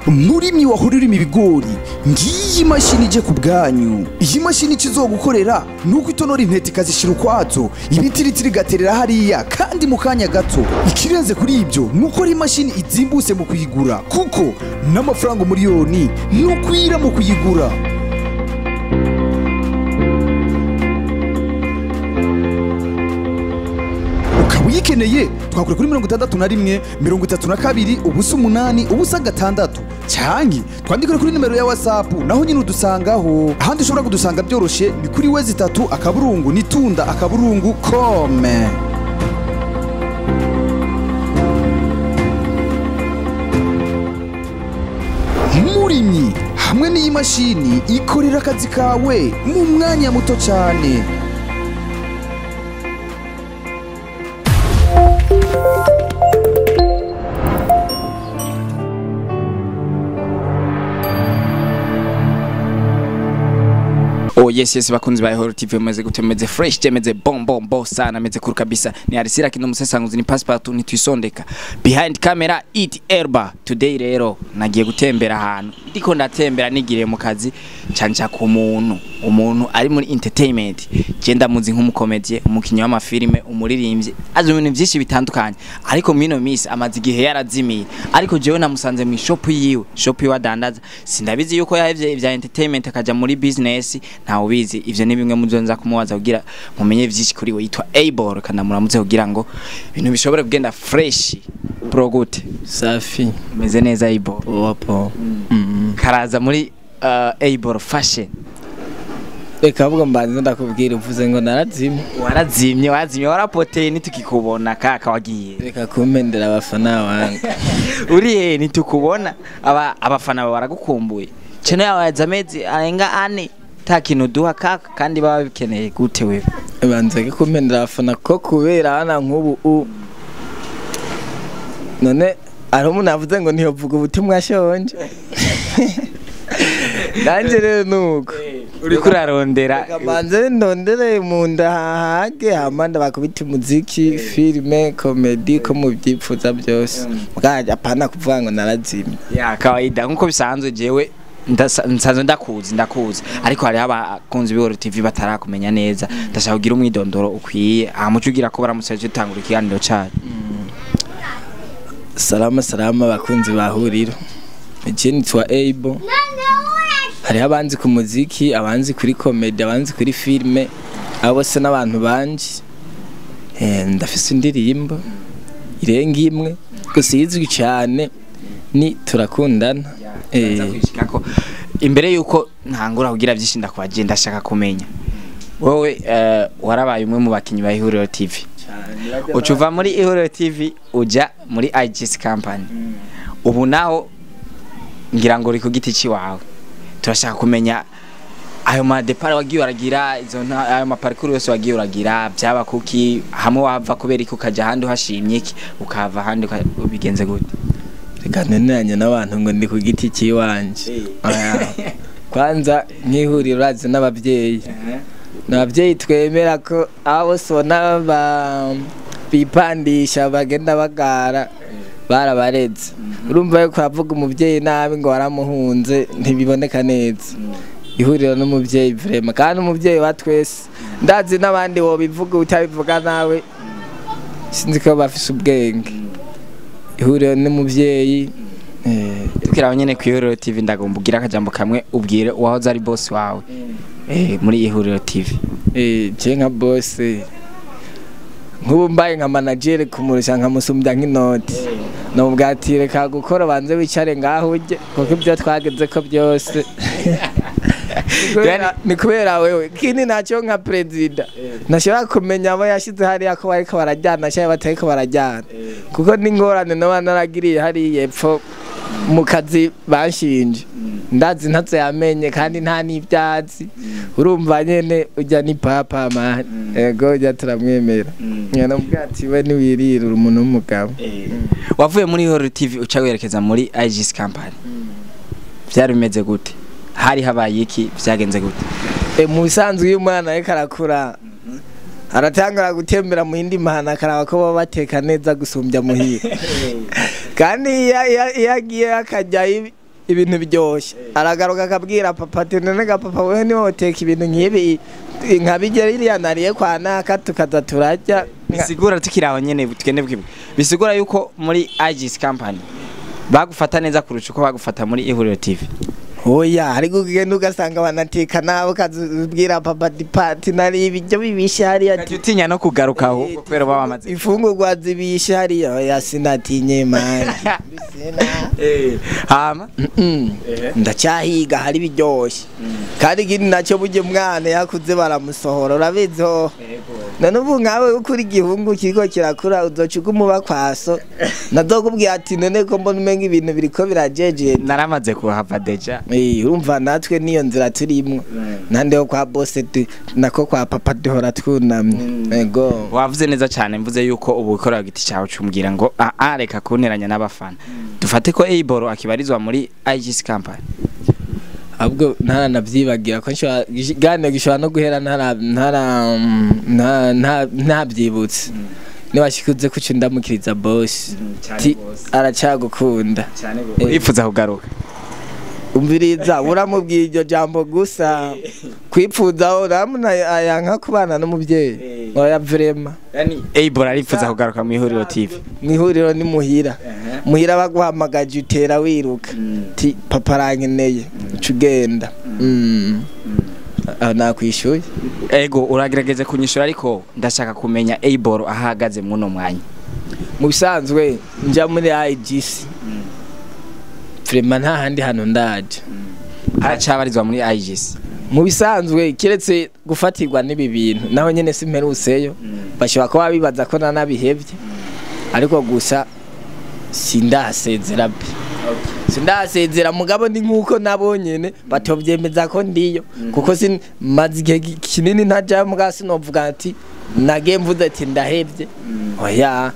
Murimyi wahora urima ibigori, ngiyi mashini ije ku bwanyu. Iyi mashini ikizogukorera nuko itonora intete ikazishira ukwazo, ibitiritiri igaterera hariya kandi mu kanya gato. Ikirenze kuri ibyo nuko ari imashini izimbutse mu kuyigura, kuko n'amafaranga umuriyoni nukwira mu kuyigura. Ukaba uyikeneye twakure kuri 61 32 0 8 0 6, canke twandikire kuri nimero ya WhatsApp, naho nyine udusangaho. Ahandi ushobora kudusanga byoroshe ni kuri w3.nitunda.com. Murimyi, hamwe n'iyi mashini ikorera akazi kawe mu mwanya muto cyane. Oh yes, bakunzi ba Ihoro TV, meze gute? Meze fresh, je meze bon bon bon sana, meze cool kabisa. Ni Arisira kino musesanguzi, ni passport ntitwisondeka. Behind camera it Erba. Today rero nagiye gutembera ahantu. Ndiko ndatembera nigiriye mu kazi canja ku muntu, umuntu ari muri entertainment. Je ndamuzi nk'umukomedie, umukinyi w'amafilme, umuririmbyi, azi ibintu byinshi bitandukanye. Ariko mino miss amaze igihe yarazimiye. Ariko jewe namusanze mu shop yiwe, shop yiwe adandaza. Sindabizi yuko yahevye ivya entertainment akaja muri business, ntawe ubizi. Ivyo ni bimwe mu byo nza kumubaza kugira mumenye vyinshi kuri we. Yitwa Abel, kandi muramutse kugira ngo ibintu bishobore kugenda fresh. Bro, gute? Safi. Umeze neza, Abel? Wapo. Karaza muri Abel Fashion. Reka ahubwo mbanze ndakubwira, uvuze ngo narazimye. Warazimye, warazimye, warapoteye, nitukikubona kaka, wagiye. Reka kumpendera abafana wange. Uri he? Nitukubona. Aba abafana bawe baragukumbuye. Channel yawe yaza amezi arenga 4 ta kintu duha kaka, kandi baba bikeneye. Gute wewe? Banze kumpendera abafana ko kubera hana nk'ubu none hari umuntu avuze ngo ntiyovuga ubutumwa ashonje. Nanjye rero nuko uriko urarondera. Reka mbanze ndondere mu nda hahage, hama ndabakubita umuziki, filime, comedy, ko mubyipfuza byose. Bwaje apana kuvuga ngo narazimye. Ya kawaida, nkuko bisanzwe, jewe nsanzwe ndakuzi, ariko hariho abakunzi b'Ihoro TV batarakumenya neza. Ndashaka kugira umwidondoro ukwiye, hama uce ugira ko baramutse utangura ikiganiro cacu. Salama salama bakunzi ba Huriro. Je nitwa Able. Hariho abanzi ku muziki, abanzi kuri comedy, abanzi kuri filme, abo bose n'abantu banje. Ndafise indirimbo irenga imwe, gusa izwi cyane ni Turakundana. Nza kwishikako. Imbere yuko ntangura kugira byinshi ndakwaje, ndashaka kumenya wowe, warabaye umwe mu bakinyi ba Ihuriro TV, ucuva muri Ihuriro TV uja muri IGS Company, ubu naho ngira ngo uri ku giti ciwawe. Turashaka kumenya ayo ma départ wagiye uragira, ayo ma parcours yose wagiye uragira, byaba kuki hamwe wava kubera iki, ukaja ahandi uhashimye iki, ukava ahandi ubigenze gute? Reka nteneranye n'abantu ngo ndi ku giti cy'iwanje. Oya. Kwanza nk'ihuriro urazi n'ababyeyi. N'ababyeyi twemera ko abo bose ubona bipandisha bagenda bagara barabareze. Urumva yuko avuga umubyeyi nabi ngo waramuhunze ntibiboneka neza. Ihuriro n'umubyeyi vraiment, kandi umubyeyi wa twese. Ndazi n'abandi wobivuga utabivuga nawe sinzi ko bafise ubwenge. Ihuriro n'umubyeyi. Tukiri aho nyene ku Ihuriro TV, ndagomba ugira akajambo kamwe ubwire uwahoze ari boss wawe muri Ihuriro TV. Je nka boss, nk'ubu mbaye nka manager kumurusha nkamusumbya nk'inoti, namubwira ati reka gukora, banze wicare ngaho urye, kuko ibyo twageze ko byose ni kubera wewe. Ikindi nacyo, nka perezida ntashobora kumenya abo yashyize hariya ko bariko barajyana cyangwa batariko barajyana, kuko n'ingorane noba naragiriye hariya epfo mu kazi banshinje, ndazi ntazo yamenye kandi nta n'ibyazi. Urumva nyene ujya ni papa man, ego ujya turamwemera. Nyene mubwira ati we niwirira, uri umuntu w'umugabo. Wavuye muri Ihuriro TV uca werekeza muri IGS Company, byari bimeze gute? Hari habaye iki? Byagenze gute? Mu bisanzwe iyo umwana ariko arakura aratangura gutembera mu yindi mahana, akaraba ko baba bateka neza gusumbya muhira, kandi iyo agiye akajya ibintu biryoshye aragaruka akabwira papa ati none ga papa wewe niwe uteka ibintu nk'ibi nkabigera iriya nariye kwa naka tukaza turarya. Bisigura tukiri aho nyene tugende bwibwe, bisigura yuko muri IGC Company bagufata neza kurusha uko bagufata muri Ihuriro TV. Oya, ariko ugenda ugasanga banateka nawe ukazubwira papa ati pati nari ibiryo bibishe hariya, ati utinya no kugaruka ahubwo kubera baba bamaze ifungurwa zibishe hariya. Oya, sinatinye mani. Hama ndacyahiga hari biryoshye. Kandi ikindi nacyo, burya umwana yakuze baramusohora, urabizi ho. None ubu nkawe ukuri igihungu kiriko kirakura, uzoca uguma kwaso nazokubwira ati none ko mbona umenga ibintu biriko birajeje. Naramaze kuhava déjà. Urumva natwe niyo nzira turimwo, nande yo kwa boss nako kwa papa duhora twunamye. Ego. Wavuze neza cyane, mvuze yuko ubu ukora giti cyawe cumbwira ngo a reka kunteranya n'abafana. Dufate ko Eiboro akibarizwa muri IGC Company. Ahubwo ntaranavyibagira ko nshobora gane gishobora no guhera ntara ntara ntabyibutse. Niwashikuze kuco ndamukiriza boss aracagukunda urifuza kugaruka. Umviriza, uramubwiye iryo jambo gusa kwipfuza uramuna ayanka kubana n'umuvyeyi. Oya vraiment. Yani Eiboro arifuza kugaruka mu Ihuriro TV. Mu ihuriro ni muhira. Muhira baguhamagaje utera wiruka. Ti papa arankeneye uca ugenda. Nakwishuye. Ego, uragerageza kunyishura ariko ndashaka kumenya Eiboro ahagaze muno mwanya. Mu bisanzwe nja muri IGC. Vraiment nta handi hantu ndaje. Aracabarizwa muri IGC. Mu bisanzwe kiretse gufatirwa n'ibi bintu naho nyene simperuseyo, bashobora kuba bibaza ko nanabihevye, ariko gusa sindasezera pe. Sindasezera mugabo ni nkuko nabo nyene batovyemeza ko ndiyo, kuko maze igihe kinini ntaja muga sinovuga ati nagiye mvuze ati ndahevye. Oya,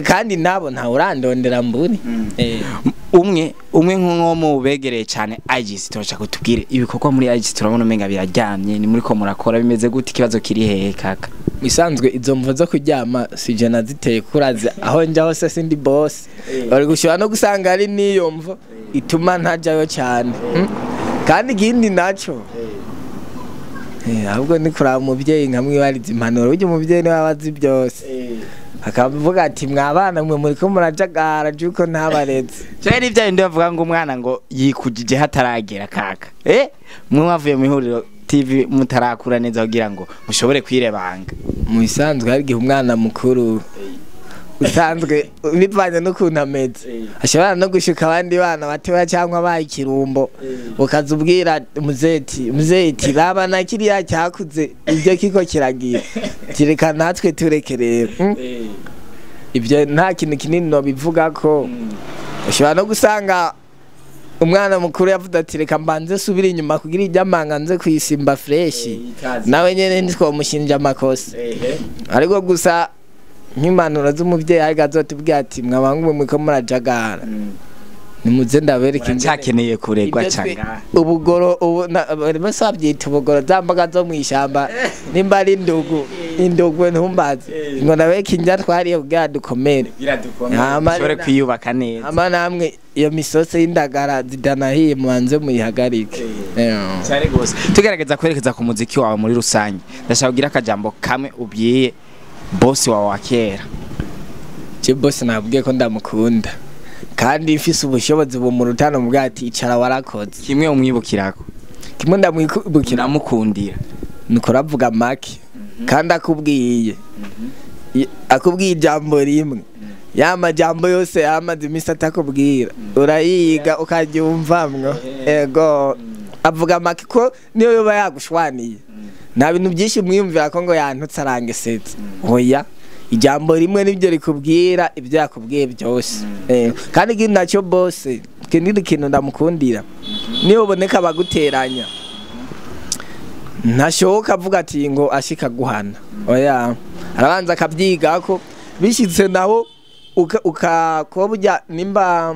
kandi nabo nta urandondera mburi. Umwe umwe nko mu begereye cyane IGC, turashaka kutubwire ibikorwa muri IGC. Turabona umenga biraryamye, ni muri ko murakora bimeze gute, ikibazo kiri hehe kaka? Bisanzwe izo mvo zo kuryama sije naziteye kurazi aho njya hose sindi boss. Bari gushobora no gusanga ari niyo mvo ituma ntajayo cyane. Kandi ikindi naco ahubwo ni kuraba umuvyeyi nkamwibariza impanuro, burya umuvyeyi niwe aba azi byose. Akavuga ati mwabana mwe muriko murajagara juko ntabareze. Cyane n'ibya bindi bavuga ngo umwana ngo yikujije hataragera kaka. Mwe mwavuye mu Ihuriro TV mutarakura neza kugira ngo mushobore kwirebanga. Mu bisanzwe hari igihe umwana mukuru usanzwe bivanye n'ukuntu ameze ashobora no gushuka abandi bana batoya cyangwa abaye ikirumbo, ukazubwira muzeti muzeti raba na kiriya cyakuze ibyo kiko kiragira kireka natwe tureke rero. Ibyo nta kintu kinini no bivuga ko ushobora no gusanga umwana mukuru yavuze ati reka mbanze subira inyuma kugira iryamanga nze kuyisimba fresh, nawe nyene ntitwomushinja amakosa. Ariko gusa nk'impanuro z'umuvyeyi ariko azotubwira ati mwabangumwe muriko murajagara nimuze ndabereke Cyakeneye kuregwa cyanga ubugoro ubu bose babyita ubugoro, za mboga zo mw'ishyamba nimba ari indugu indugwe ntumbaze ngo ndabereke indya twariye kugira dukomere, ushobore kwiyubaka neza. Ama namwe iyo misose y'indagara zidanahiye mubanze muyihagarike. Cyane gose. Tugerageza kwerekeza ku muziki wawe muri rusange, ndashaka kugira akajambo kamwe ubwiye boss wawe wa kera. Je boss nabwiye ko ndamukunda kandi mfise ubushobozi bumurutana mu bwati icara warakoze. Kimwe umwibukirako? Kimwe ndamwibukira namukundira nuko ravuga make kandi akubwiye akubwiye ijambo rimwe ya majambo yose yamaze imisi atakubwira urayiga ukaryumvamwo. Ego avuga make ko niyo yoba yagushwaniye nta bintu byinshi mwiyumvira ko ngo yantutse arangesetse. Oya, ijambo rimwe nibyo rikubwira ibyo yakubwiye byose. Kandi ikindi nacyo boss, ikindi kintu ndamukundira niyo uboneka abaguteranya ntashoboka avuga ati ngo ashika guhana. Oya, arabanza akabyiga ko bishitse naho ukakuba burya nimba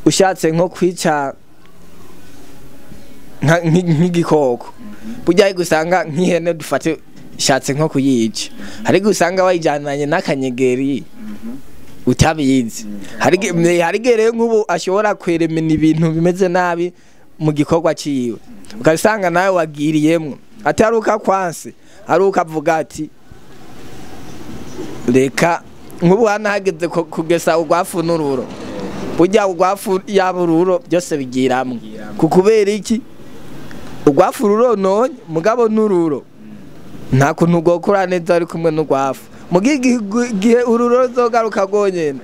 ushatse nko kwica nk'igikoko burya ariko usanga nk'ihene dufate ishatse nko kuyica, ariko usanga wayijananye n'akanyegeri Utabizi. Hari igihe rero nk'ubu ashobora kweremena ibintu bimeze nabi mu gikorwa ciwe, ukabisanga nawe wagiriyemwo, atari ukakwanse, ari ukavuga ati reka nk'ubu hano hageze kugesa urwafu n'ururo, burya urwafu yaba ururo byose bigiramwo. Kukubera iki? Urwafu rurononye mugabo n'ururo nta kuntu ugokura neza ari kumwe n'urwafu. Mugihe ururo ruzogaruka rwonyene,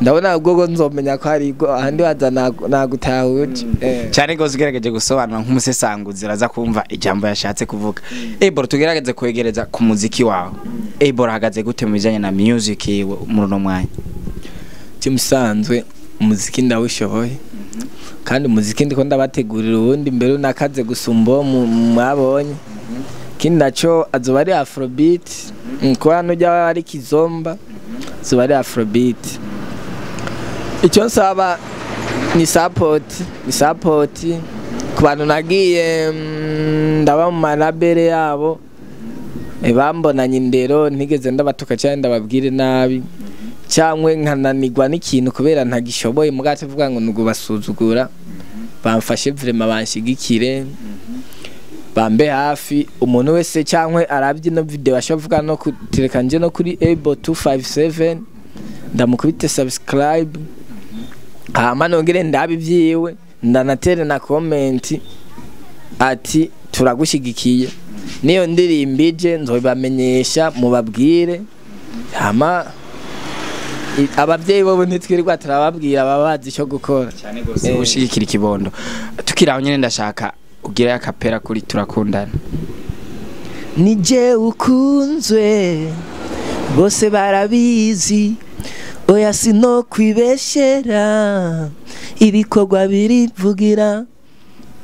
ndabona ubwo nzomenya ko hari ahandi waza nagutahuje. Cyane gose ugerageje gusobanura nk'umusesanguzi uraza kumva ijambo yashatse kuvuga. Ebor, tugerageze kwegereza ku muziki wawe. Ebor ahagaze gute mu bijanye na music muri uno mwanya? Kimusanzwe umuziki ndawushoboye, kandi umuziki ndiko ndabategurira ubundi mbere unakaze gusumba mwabonye. Ikindi naco azoba ari afrobeat, kuba nujya ari kizomba azoba ari afrobeat. Icyo nsaba ni support, ni support ku bantu nagiye ndaba mu marabere yabo, bambonanye indero ntigeze ndabatuka cyane ndababwire nabi, cyangwa nkananirwa n'ikintu kubera ntagishoboye mugati vuga ngo nugubasuzugura. Bamfashe vraiment, banshigikire, bambe hafi. Umuntu wese cyangwa arabye no video ashobora no kutereka nje no kuri Able 257 ndamukubite subscribe, hama nongere ndabi vyiwe, ndanatere na comment ati turagushigikiye, niyo ndirimbije nzobamenyesha mubabwire. Hama abavyeyi bobo ntitwirirwa turababwira, baba bazi icyo gukora cyane gose ushigikira ikibondo. Tukiraho nyene ndashaka ugira akapera kuri turakundana. Nije ukunzwe bose barabizi, oya sino kwibeshera, ibikorwa birivugira.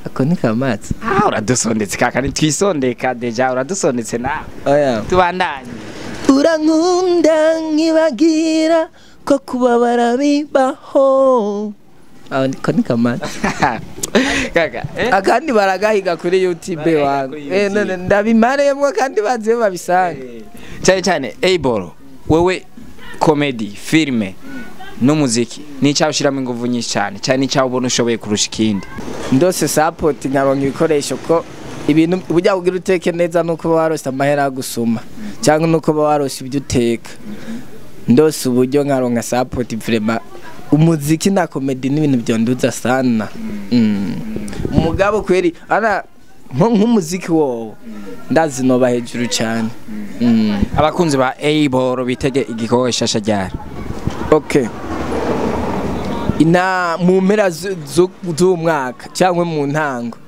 Ako ni kamatsi. Ah, uradusondetse kaka, ntitwisondeka deja, uradusondetse na. Oya. Tubandanye. Urankunda nkibagira ko kubabara bibaho. Aho niko ni kamatsi. Kaka, akandi baragahiga kuri YouTube wangu. None ndabimaremwe kandi baziye babisanga. Cyane cyane Able, wewe comedy, filme n'umuziki ni ushiramo inguvu nyinshi cyane cyane icyaho ubona ushoboye kurusha ikindi? Ndose support nkaronka ibikoresho, ko ibintu burya kugira uteke neza nuko uba warose amahera gusuma cyangwa nuko uba warose ibyo uteka. Ndose uburyo nkaronka support vraiment, umuziki na comedy n'ibintu byonduza sana. Umugabo kweri ana nk'umuziki wowe ndazi noba hejuru cyane. Abakunzi ba Able bitege igikorwa gishasha ryari? Okay, ina mu mpera z'umwaka cyangwa mu ntango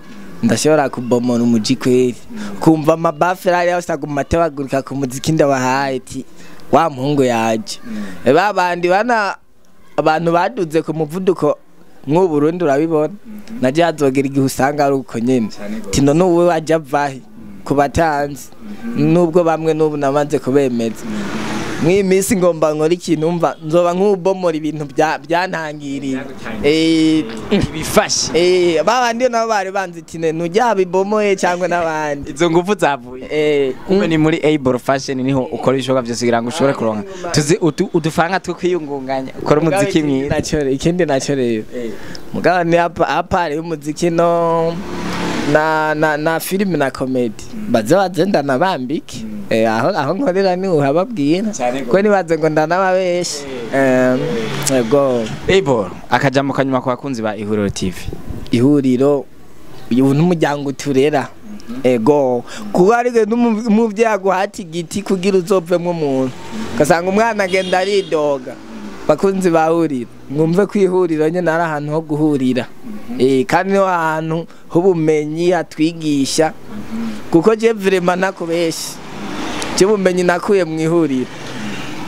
ndashobora kubomora umuji kweri, kumva amabafere ari yose aguma atebagurika ku muziki ndabahaye ati wa muhungu yaje. Babandi bana abantu baduze ku muvuduko nk'u Burundi urabibona, naje hazogera igihe usanga ari uko nyene tino n'uwe wajya vahe ku batanzi, nubwo bamwe n'ubu namaze kubemeza. Mw'iyi minsi ngomba nkora ikintu mva nzoba nk'ubomora ibintu byantangiriye bifashe. Babandi nabo bari banzi tine nujya bibomoye cyangwa n'abandi izo nguvu zavuye. Kumbe ni muri Able Fashion niho ukora ibishoboka byose kugira ngo ushobore kuronka tuzi udufanga two kwiyungunganya ukora umuziki mwiza. Ikindi nacyo rero mugabo ni apart y'umuziki no na filime na comedy baze baze ndanabambike. Aho nkorera ni uhababwira ko nibaze ngo ndanababeshe. Yego. Able, akajambo kanyuma ku bakunzi ba Ihuriro TV. Ihuriro uyu n'umuryango uturera. Ego, kuko ari n'umuvyeyi aguhata igiti kugira uzovemwo umuntu, ugasanga umwana agenda aridoga. Bakunzi bahurira mwumve ko ihuriro nyene ari ahantu ho guhurira, kandi niho ahantu h'ubumenyi hatwigisha, kuko je vraiment ntakubeshe, je ubumenyi nakuye mu ihuriro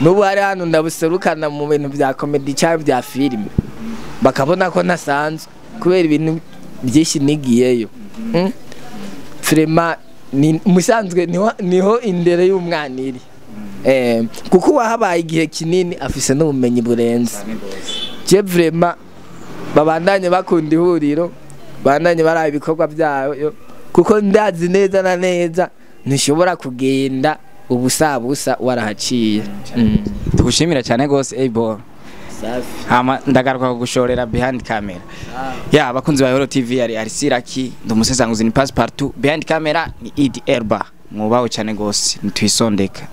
n'ubu hari hano ndabuserukana mu bintu vya comedy cyangwa vya filime, bakabona ko ntasanzwe kubera ibintu byinshi nigiyeyo. Vraiment ni musanzwe niho indere y'umwana iri. Kuko wahabaye igihe kinini afise n'ubumenyi burenze. Je vraiment babandanye bakunda ihuriro, bandanye baraye ibikorwa byayo, kuko ndazi neza na neza ntishobora kugenda Ubusabusa warahaciye. Tugushimira cyane gose, Able. Safi. Hama ndagaruka kugushorera behind camera. Ya abakunzi ba Hero TV, yari Arisiraki, ndumusesanguzi, ni Passepartout, behind camera ni Idi Elba. Mwubaho cyane gose, ntitwisondeka.